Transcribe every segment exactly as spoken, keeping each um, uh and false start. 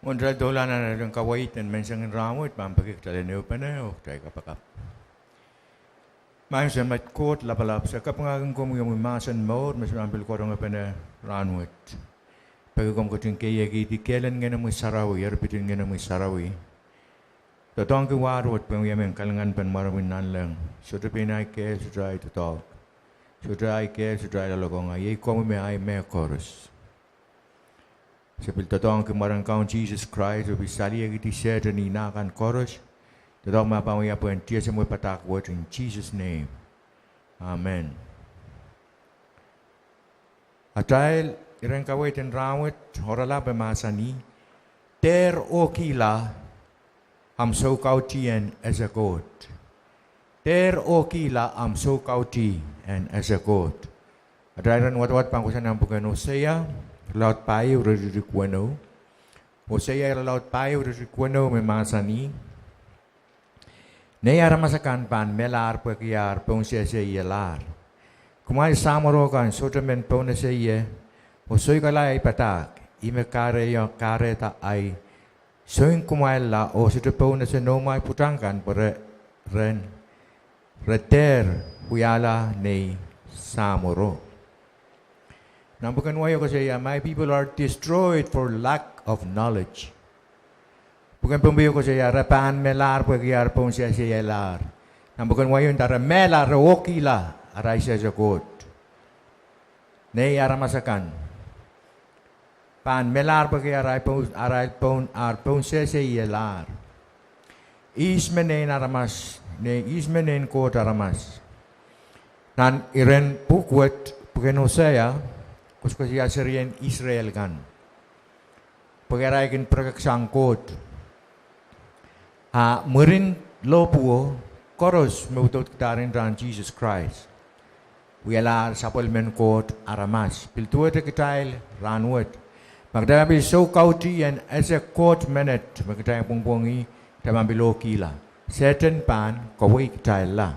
Ong kitail doula nan atail kaweid en menseng en rahnwet, pahn peki kitail en ehupene oh kitail kapakap. Maing Sahm Koht Lapalap, se kapinga kin komwi omwi mahsen mour me se pahn pil karonge pene rahnwet. Peki komw ketin keiekihdi kehl en Ngehnomwi Sarawi, erpit en Ngehnomwi Sarawi, doadoahngki wahr wet pwehn wia mehn kalinganpen mwaremwi nanleng. Sohte pein ahi kehl, sohte ahi doadoahk, sohte ahi kehl, sohte ahi loalokong, a iei komwi me ahi mehkoaros. Se pil doadoahngki mwaren Kaun Sises Krais oh pil saliekihdi Sehdan oh nah kan koaros. Doadoahk me e pahn wia pwehn tiese mwehi padahk wet in Jesus' name. Amen. Atail iren kaweid en rahnwet oaralap e mahsanih: Dehr ohkihla ahmw soukautih en ese Koht. Dehr ohkihla ahmw soukautih en ese Koht. Atail iren wadawad pahn kohsang nan pwuken Oseia, irelaud pahieu, iretikitik weneu. Oseia irelaud pahieu, iretikitik weneu me mahsanih: Nei aramas akan pahn melahr pwehki ar poun sehse ielahr. Kumwail samworo kan sohte men poun ese ie, oh soikala ei padahk, ih me kahrehiong, kahrehda ahi sounkumwailla, oh sohte poun ese noumwail pwutak kan pwe re, re, re dehr wiahla nei samworo. Nan pwuken wai e koasoia: My people are destroyed for lack of knowledge. Pwuken Pohnpei e koasoia: Re pahn melahr pwehki ar poun sehse ielahr. Nan pwuken wai e nda: Re mehla, re ohkihla arail sehse Koht. Nei aramas akan pahn melahr pwehki arail poun, arail poun, ar poun sehse ielahr. Ihs me nein aramas, nein, ihs me nein Koht aramas? Nan iren pwuhk wet, pwuken Oseia, koasokoasoia serien Israel kan pwehki arail kin pirekeksang Koht. A mwurin lohpwuo, koaros me udoudkidahr ntahn Sises Krais wialahr sapwellimen Koht aramas. Pil duwehte kitail rahnwet, ma kitail pahn pil soukautih en ese Koht menet me kitail pwongpwongih, kitail pahn pil ohkihla. Sehdan pahn kaweikitailla.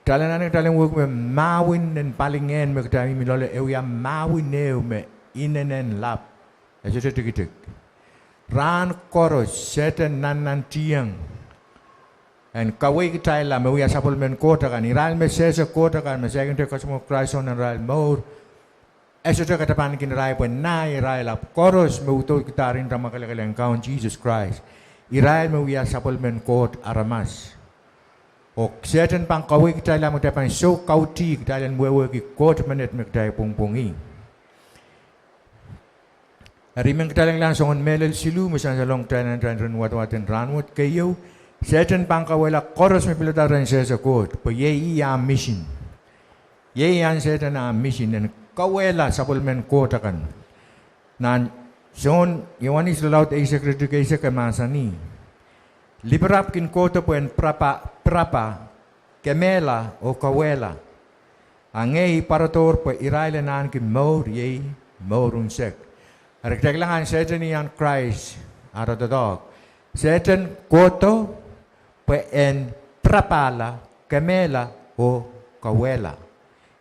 Kitail anahne kitail en wehwehki me mahwen en palingehn me kitail mihmi loale e wia mahwen ehu me inenen lap, e sohte tikitik. Rahn koaros Sehdan nannantihong en kaweikitailla me wia sapwellimen Koht akan. Irail me sehse Koht akan me saikinte kasamwo Krais nan irail mour, e sohte katapan kin irail pwe nah irail, ahpw koaros me udoudkidahr ntahn mwakelekel en Kaun Sises Krais, irail me wia sapwellimen Koht aramas. Oh Sehdan pahn kaweikitailla me kitail pahn soukautih, kitail en wehwehki Koht menet me kitail pwongpwongih. Eri men kitail kilang soangen mehlel siluh me sansalong kitail nan atail iren wadawad en rahnwet. Keieu, Sehdan pahn kauwehla koaros me pilada rehn sehse Koht, pwe iei ih ah misin. Iei ahn Sehdan ah misin, en kauwehla sapwellimen Koht akan. Nan Sohn, Iohanes irelaud eisek, iretikitik eisek e mahsanih: Lipirap kin kohdo pwe en pirapa, pirapa, kemehla oh kauwehla. A ngehi pwarodohr pwe irail en ahneki mour, iei mour unsek. Eri kitail kilang ahn Sehdan oh ahn Krais ara doadoahk. Sehdan kohdo pwe en pirapahla, kemehla oh kauwehla.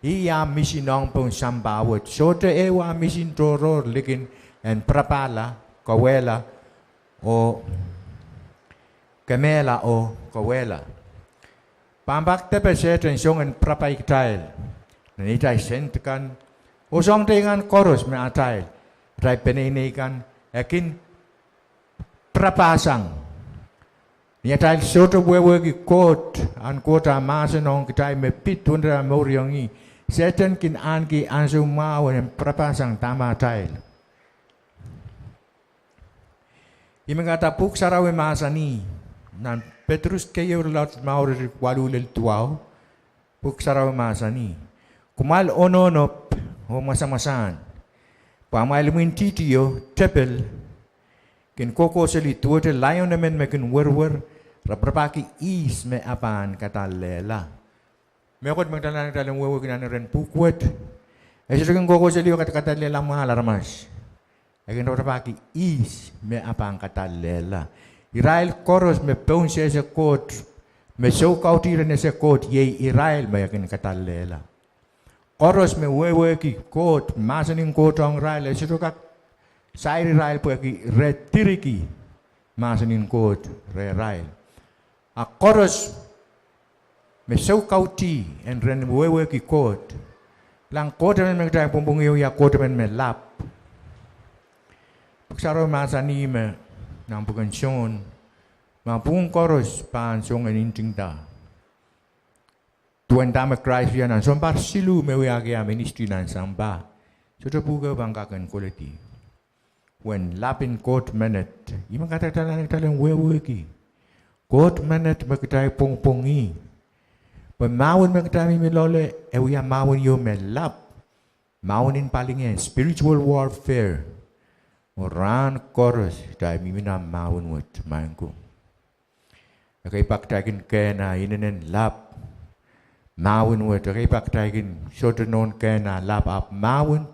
Ih ah misin ong pohn sampah wet. Sohte ehu ah misin tohrohr likin en pirapahla, kauwehla, oh kemehla oh kauwehla. Pahn pak depe Sehdan soangen pirapai kitail nan atail sent kan oh soahng teikan koaros me atail, atail peneinei kan, e kin pirapahsang. Ni atail sohte wehwehki Koht, ahn Koht ah mahsen ong kitail me pid duwen atail mour ong ih, Sehdan kin ahneki ansou mwahu en pirapahsang dahme atail. Ih me kahrehda Pwuhk Sarawi mahsanih, nan Petrus keieu irelaud limau, iretikitik waluh lel duwau, Pwuhk Sarawi mahsanih: Kumwail ononop oh mwasamwasahn, pwe amwail imwintihtio, tepil, kin kohkohseli duwehte laion emen me kin weriwer, raparapahki ihs me e pahn kadallehla. Mehkot me kitail anahne kitail en wehwehki nan iren pwuhk wet, e sohte kin kohkohseli oh kadkadallehla mwahl aramas. E kin raparapahki ihs me e pahn kadallehla. Irail koaros me pohn sehse Koht, me soukautih rehn ese Koht, iei irail me e kin kadallehla. Koaros me wehwehki Koht, mahsen en Koht ong irail, e sohte kak sair irail pwehki re direki mahsen en Koht rehrail. A koaros me soukautih en ren wehwehki Koht. Kilang, Koht emen me kitail pwongpwongih ia Koht emen me lap. Pwuhk Sarawi mahsanih me nan pwuken Sohn, ma pwung koaros pahn song en ntingda duwen dahme Krais wia nan sounpar siluh me wiahki ah ministry nan sampah, sohte pwuhk ehu pahn kak en koledi. Uwen lap en Koht menet. Ih me kahrehda kitail en wehwehki Koht menet me kitail pwongpwongih. Pwe mahwen me kitail mihmi loale, e wia mahwen ieu me lap. Mahwen en palingehn, spiritual warfare. Oh rahn koaros kitail mihmi nan mahwen wet, maing ko. Ekei pak kitail kin kehn ah inenen lap. Mahwen wet, ekei pak kitail kin sohte nohn kehn ah lap, ahpw mahwen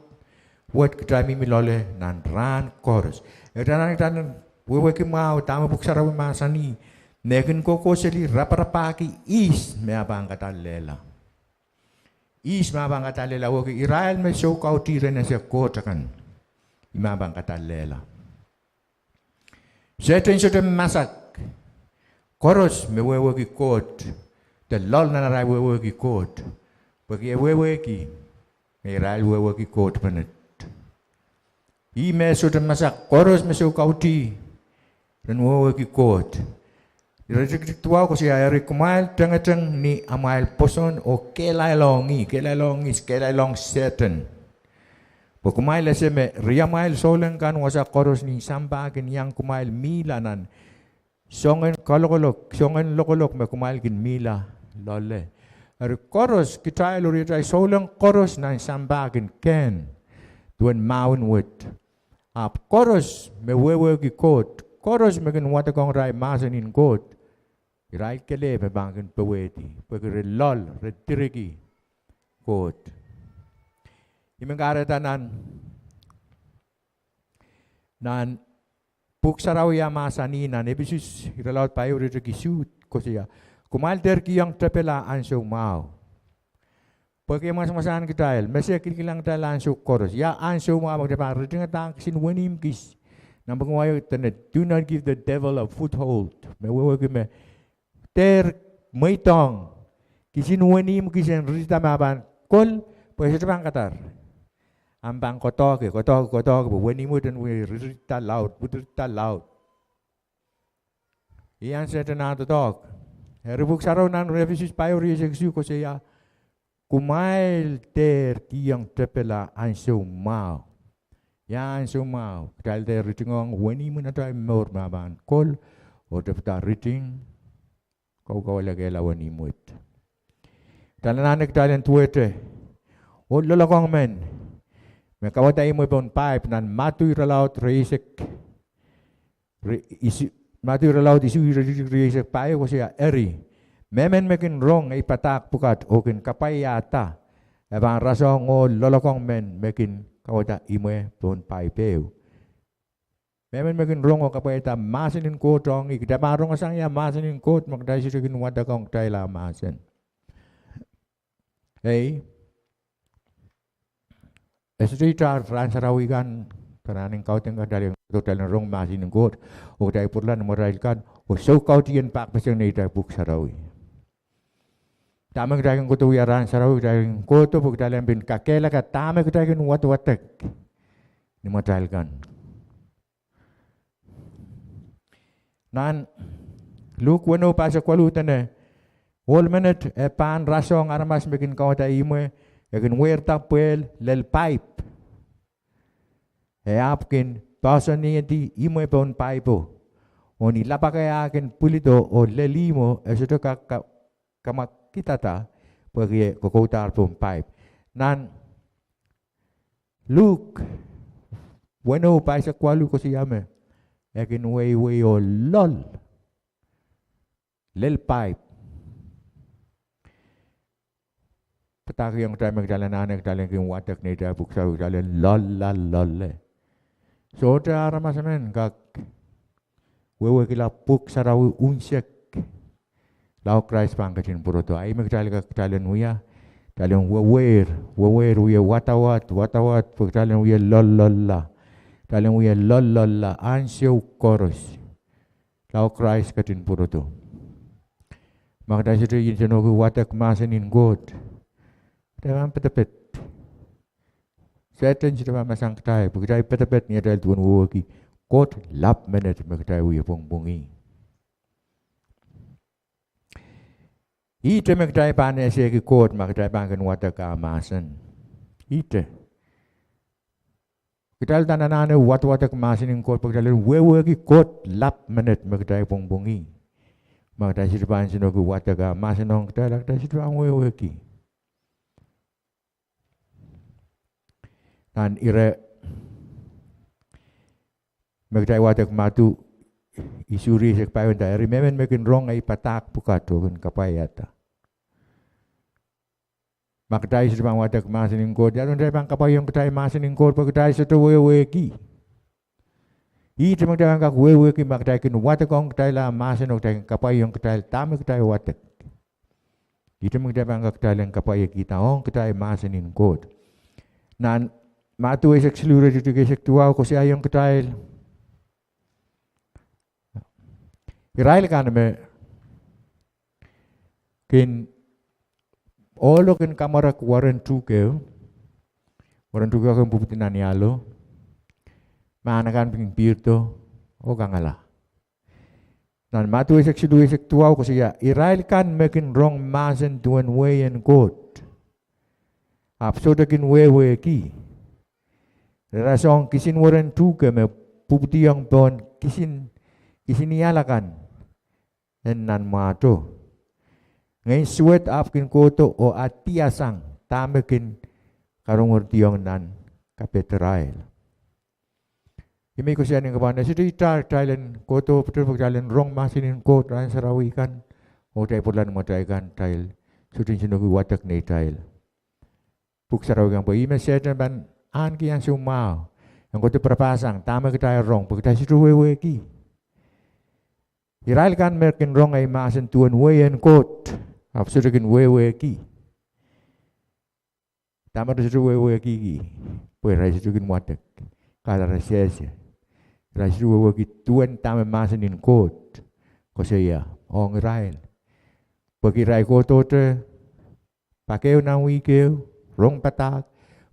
wet kitail mihmi loale nan rahn koaros. E kitail anahne kitail en wehwehki mwahu dahme Pwuhk Sarawi mahsanih, me kin kohkohseli raparapahki ihs me e pahn kadallehla. Ihs me e pahn kadallehla, wehwehki irail me soukautih ren ese Koht akan. Ih me e pahn kadallehla. Sehdan sohte masak koaros me wehwehki Koht, de loal nan arail wehwehki Koht, pwehki e wehwehki me irail wehwehki Koht menet. Ih me sohte masak koaros me soukautih ren wehwehki Koht. Iretikitik duwau koasoia, eri kumwail tengeteng ni amwail pwoson oh kehlail ong ih, kehlail ong ihs, kehlail ong Sehdan. Pwe kumwail ese me riamwail souleng kan wasa koaros ni sampah kin iang kumwail mihla nan songen kalokolok, songen lokolok me kumwail kin mihla loale. Eri koaros kitail oh riatail souleng koaros nan sampah kin kehn duwen mahwen wet. Ahpw koaros me wehwehki Koht, koaros me kin wadekohng irail mahsen en Koht, irail kelehpw me pahn kin powehdi, pwehki re loal, re direki Koht. Ih me kahrehda nan, nan Pwuhk Sarawi ah mahsanih nan Episos irelaud pahieu, iretikitik isuh, koasoia, kumwail dehr kihong tepel ah ansou mwahu. Pwehki e mwasamwasahn kitail, me se kilkilang kitail ansou koaros. Ia ansou mwahu me kitail pahn ritingada kisin wenihmw kis? Nan pwuken wai dene, do not give the devil a foothold. Me wehwehki me dehr mweidohng kisin wenihmw kis en ritida me e pahn kol, pwe e sohte pahn kadar. A pahn koadoahke, koadoahke, koadoahke, pwe wenihmw wet en wie ritida laud, wiritida laud. Ian Sehdan ah doadoahk. Eri Pwuhk Sarawi nan Episos pahieu, rieisek isuh koasoia, kumwail dehr kihong tepel ah ansou mwahu. Ia ansou mwahu? Kitail dehr ritingohng wenihmw en atail mour me e pahn kol, oh tepda riting, kaukawelekehla wenihmw wet. Kitail anahne kitail en duwehte ohl loalokong men me kauwada imwe pohn paip. Nan Madiu irelaud rieisek, ri-, isuh, Madiu irelaud isuh, iretikitik rieisek pahieu koasoia, eri mehmen me kin rong ei padahk pwukat oh kin kapwaiada, e pahn rasehng ohl loalokong men me kin kauwada imwe pohn paip ehu. Mehmen me kin rong oh kapwaiada mahsen en Koht ong ih. Kitail pahn rongosang ia mahsen en Koht ma kitail sohte kin wadekohng kitail ah mahsen. Ei, e sohte itar rahn sarawi kan, kitail anahne kaudok kitail en rong mahsen en Koht, oh kitail pwurala ni imwatail kan, oh soukautih en pahkpeseng neitail Pwuhk Sarawi. Dahme kitail kin kohdo wia rahn sarawi, kitail kin kohdo pwe kitail en pil kakehlaka dahme kitail kin wadwadek ni imwatail kan. Nan Luk weneu pahisek waluh dene, ohl menet e pahn rasehng aramas me kin kauwada imwe, e kin weirda pwehl lel paip. E ahpw kin poahsoanehdi imwe pohn paipo, oh ni lapake ah kin pwilido oh lel ihmwo, e sohte kak ka-, kamwakidada, pwehki e kokoudahr pohn paip. Nan Luk weneu pahisek waluh koasoia me e kin weiwei oh loal lel paip. Padahkihong kitail me kitail anahne kitail en kin wadek neitail Pwuhk Sarawi, kitail en loalla loale. Sohte aramas emen kak wehwehkihla Pwuhk Sarawi unsek lao Krais pahn ketin pwurodo. Ahi me kitail kak, kitail en wia, kitail en weweir, weweir, wie wadawad, wadawad, pwe kitail en wie loalloalla. Kitail en wia loalloalla ansou koaros lao Krais ketin pwurodo. Ma kitail sohte nsenohki wadek mahsen en Koht, kitail pahn pedeped. Sehdan sohte pahn masak kitail pwe kitail pedeped ni atail duwen wehwehki Koht lap menet me kitail wie pwongpwongih. Ihte me kitail pahn esehki Koht ma kitail pahn kin wadek ah mahsen. Ihte. Kitail uhdahn anahne wadwadek mahsen en Koht pwe kitail en wehwehki Koht lap menet me kitail pwongpwongih. Ma kitail sohte pahn nsenohki wadek ah mahsen ong kitail, a kitail sohte pahn wehwehki. Nan ire me kitail wadek, Madiu isuh rieisek pahieu nda, eri mehmen me kin rong ei padahk pwukat oh kin kapwaiada. Ma kitail sohte pahn wadek mahsen en Koht, ia duwen kitail pahn kapwaiong kitail mahsen en Koht pwe kitail sohte wehwehki. Ihte me kitail pahn kak wehwehki ma kitail kin wadekohng kitail ah mahsen oh kitail kin kapwaiong kitail dahme kitail wadek. Ihte me kitail pahn kak kitail en kapwaiekihda ong kitail mahsen en Koht. Nan Madiu eisek siluh, iretikitik eisek duwau koasoiaiong kitail irail kan me kin ohlo kin kamwerek weren tuhke, weren tuhke kin pwupwudi nan iahlo, mahn akan pil kin pihrdo oh kangala. Nan Madiu eisek siluh eisek duwau koasoia, irail kan me kin rong mahsen duwen wehin Koht ahpw sohte kin wehwehki, re rasehng kisin weren tuhke me pwupwudiong pohn kisin, kisin iahla kan en nan mwahto. Ngehn suwed ahpw kin kohdo oh adiasang dahme kin karongerdiong nan kapehdirail. Ih me I koasoia ni kapwahn, e sohte itar kitail en kohdo pwuter pwe kitail en rong mahsen en Koht rahn sarawi kan, oh kitail pwurala ni mwohtail kan kitail sohte nsenohki wadek neitail pwuhk sarawi kan pwe ih me Sehdan pahn ahneki ansou mwahu en kohdo pirapahsang dahme kitail rong pwe kitail sohte wehwehki. Irail kan me kin rong ei mahsen duwen wehin Koht ahpw sohte kin wehwehki, dahme re sohte wehwehkiki? Pwe irail sohte kin wadek, kahla re sehse. Irail sohte wehwehki duwen dahme mahsen en Koht koasoia ong irail. Pwehki irail kohdohte pak ehu nan wihk ehu, rong padahk,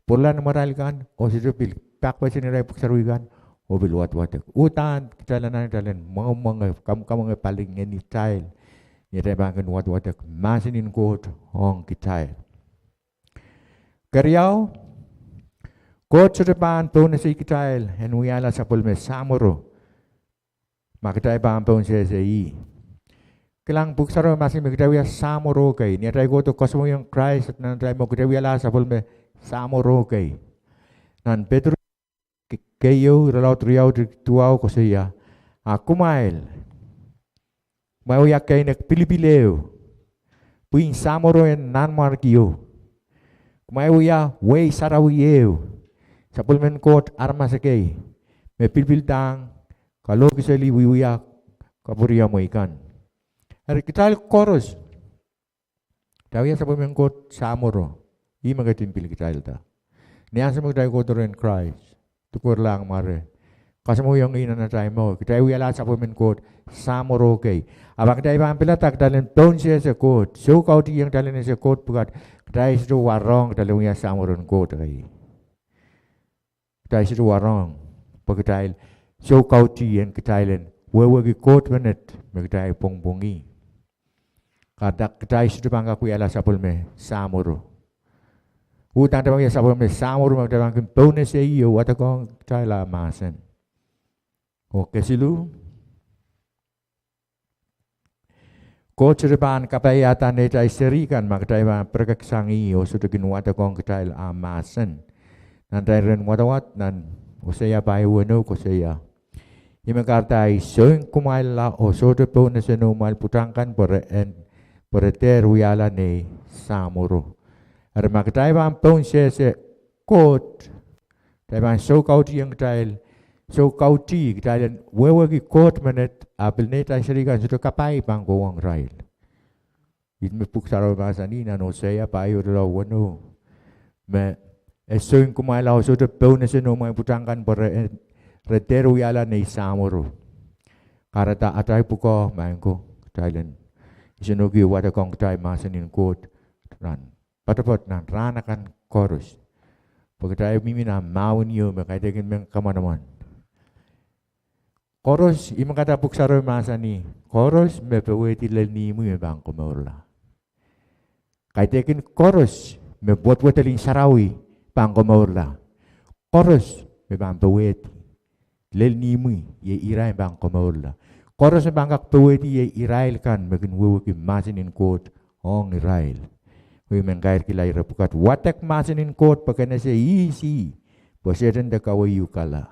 pwurala ni mwatail kan, oh sohte pil pak pahn irail pwuhk sarawi kan oh pil wadwadek. Uhdahn kitail anahne kitail en mwengemwenge, kamwkamwenge palingehn kitail ni atail pahn kin wadwadek mahsen en Koht ong kitail. Keriau, Koht sohte pahn pohnese kitail en wiahla sapwellime samworo ma kitail pahn poun sehse ih. Kilang, pwuhk sarawi mahsanih me kitail wia samworo kei. Ni atail kohdo koasoamwoiong Krais nan atail mour, kitail wialahr sapwellime samworo kei. Nan Petrus keieu, irelaud riau, iretikitik duwau koasoia, a kumwail, kumwail wia keinek pilipil ehu, pwihn samworo en Nanmwarkio. Kumwail wia wehi sarawi ehu, sapwellimen Koht aramas ekei, me pilipildahng, kalohkiseli wiewia kapwuriamwei kan. Eri kitail koaros kitail wia sapwellimen Koht samworo. Ih me ketin pil kitailda ni ansou me kitail kohdo rehn Krais, dukohrlahng mware, koasoamwoiong ih nan atail mour, kitail wialahr sapwellimen Koht samworo kei. Ahpw ma kitail pahn pilada kitail en poun sehse Koht, soukautih ong kitail en ese Koht pwukat, kitail sohte warohng kitail en wia samworo en Koht kei. Kitail sohte warohng, pwe kitail soukautih en kitail en wehwehki Koht menet me kitail pwongpwongih. Kahrehda kitail sohte pahn kak wiahla sapwellime samworo. Uhdahn kitail pahn wia sapwellime samworo ma kitail pahn kin pohnese ih oh wadekohng kitail ah mahsen. Oh kesiluh, Koht sohte pahn kapaiada neitail seri kan ma kitail pahn pirekeksang ih oh sohte kin wadekohng kitail ah mahsen. Nan atail iren wadawad nan Oseia pahieu weneu koasoia, ih me kahrehda I soun kumwailla oh sohte pohnese noumwail pwutak kan pwe re en, pwe re dehr wiahla nei samworo. Eri ma kitail pahn poun sehse Koht, kitail pahn soukautih ong kitail, soukautih kitail en wehwehki Koht menet, a pil neitail seri kan sohte kapai pahn kohwong irail. Ih me pwuhk sarawi mahsanih nan Oseia pahieu irelaud weneu, me e soun kumwailla oh sohte pohnese noumwail pwutak kan pwe re en, Re dehr wiahla nei samworo. Kahrehda atail pwukoa, maing ko, kitail en isenohki wadekohng kitail mahsen en Koht nan poatopoat nan rahn akan koaros. Pwe kitail mihmi nan mahwen ieu me kaidehkin mehn kamwanamwan. Koaros, ih me kahrehda pwuhk sarawio mahsanih, koaros me powehdi lel ni imwi me pahn komourla. Kaidehkin koaros me pwetpwetelen sarawi pahn komourla. Koaros me pahn powehdi lel ni imwi, iei irail pahn komourla. Koaros me pahn kak powehdi iei irail kan me kin wehwehki mahsen en Koht ong irail. Ih me kaidehkihla ire pwukat wadek mahsen en Koht pwe ken ese ihs ih, pwe Sehdan de kaweiukala.